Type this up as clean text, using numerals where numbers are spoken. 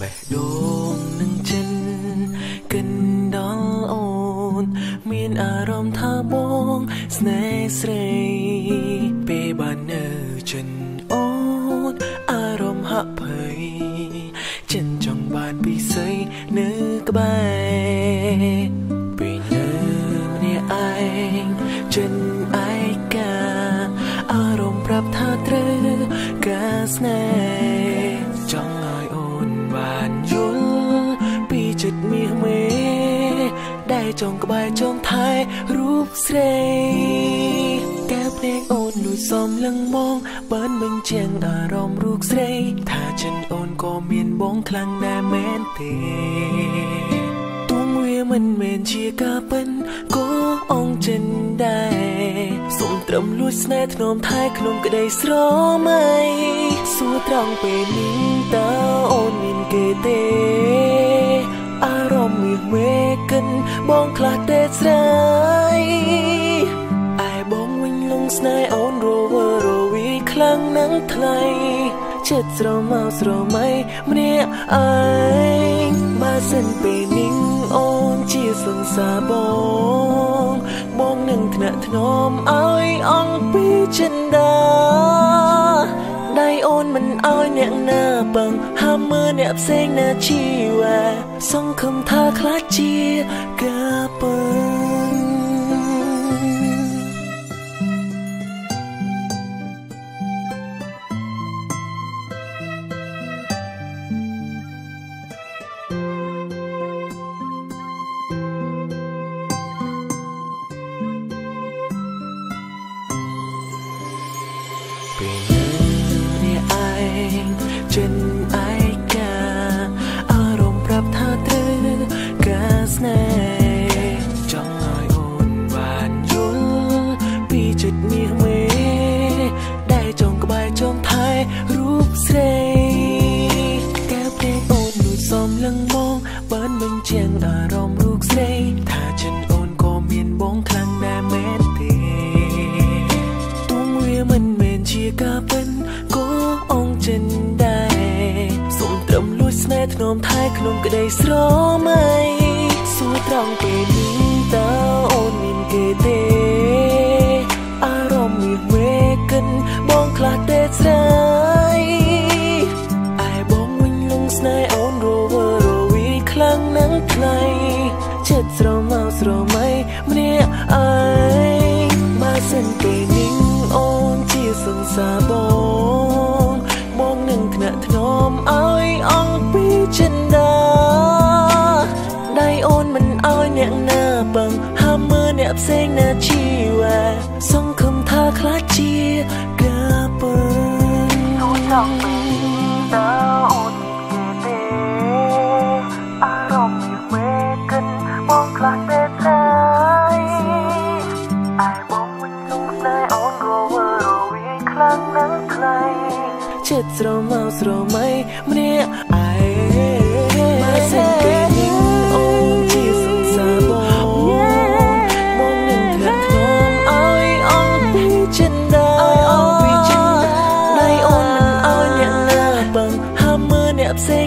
បេះដូងនឹងចិនកិនដល់អូនមានអារម្មណ៍ថាបងស្នេហ៍ស្រីពេលបាននៅចិនអូនអារម្មណ៍ហាក់ភ័យចិនចង់បានពិសីនៅក្បែរពេលនៅម្នាក់ឯងចិនឯកាអារម្មណ៍ប្រាប់ថាត្រូវការស្នេហ៍ចង់ឲ្យអូនបានយល់ពីចិត្តមាសមេដែលចង់ក្បែរចង់ថែរូបស្រីកែភ្នែកអូនលួចសំលឹងបងបានបញ្ជាក់អារម្មណ៍រូបស្រីថាចិនអូនក៏មានបងខ្លាំងដែរមែនទេទោះវាមិនមែនជាការពិនក៏អងចិនដែរសូមត្រឹមលួចស្នេហ៍ធ្នមថែក្នុងក្តីស្រមៃសួរត្រង់ពេលនេះតើអូនមានគេទេអារម្មណ៍មាសមេកិនបងខ្លះទេស្រីឯបងវិញលងស្នេហ៍អូនរវើរវីខ្លាំងណាស់ថ្លៃចិត្តស្រមោស្រមៃម្នាក់ឯងបើសិនពេលនេះអូនជាសង្សារបងបងនឹងថ្នាក់ថ្នមឲ្យអង្គពីចិនដាដៃអូនមិនឲ្យអ្នកណាពឹងហាមមើលអ្នកផ្សេងណាជីវ៉ាសង្ឃឹមថាខ្លាចជាការពឹងពេលនៅម្នាក់ឯងចិនឯកាអារម្មណ៍ប្រាប់ថាត្រូវការស្នេហ៍ចង់ឲ្យអូនបានយល់ពីចិត្តមាសមេដែលចង់ក្បែរចង់ថែរូបស្រីកែភ្នែកអូនលួចសំលឹងបងបានបញ្ជាក់អារម្មណ៍រូបស្រីថាចិនអូនក៏មានបងខ្លាំងដែរមែនទេទោះវាមិនមែនជាការពិនក៏អងចិនដែរសូមត្រឹមលួចស្នេហ៍ធ្នមថែក្នុងក្តីស្រមៃសួរត្រង់ពេលនេះតើអូនមានគេទេអារម្មណ៍មាសមេកិនបងខ្លះទេស្រីឯបងវិញលងស្នេហ៍អូនរវើរវីខ្លាំងណាស់ថ្លៃចិត្តស្រមោស្រមៃម្នាក់ឯងបើសិនពេលនេះអូនជាសង្សារបងបងនឹងថ្នាក់ថ្នមឲ្យអង្គពីចិនដាដៃអូនមិនឲ្យអ្នកណាពឹងហាមមើលអ្នកផ្សេងណាជីវ៉ាសង្ឃឹមថាខ្លាចជាការពឹងសួរត្រង់ពេលនេះតើអូនមានគេទេអារម្មណ៍មាសមេកិនបងខ្លះទេស្រីឯបងវិញលងស្នេហ៍អូនរវើរវីខ្លាំងណាស់ថ្លៃចិត្តស្រមោស្រមៃម្នាក់ឯងបើសិនពេលនេះអូនជាសង្សារបងបងនឹងថ្នាក់ថ្នមឲ្យអង្គពីចិនដាដៃអូនមិនឲ្យអ្នកណាពឹងហាមមើលអ្នកផ្សេង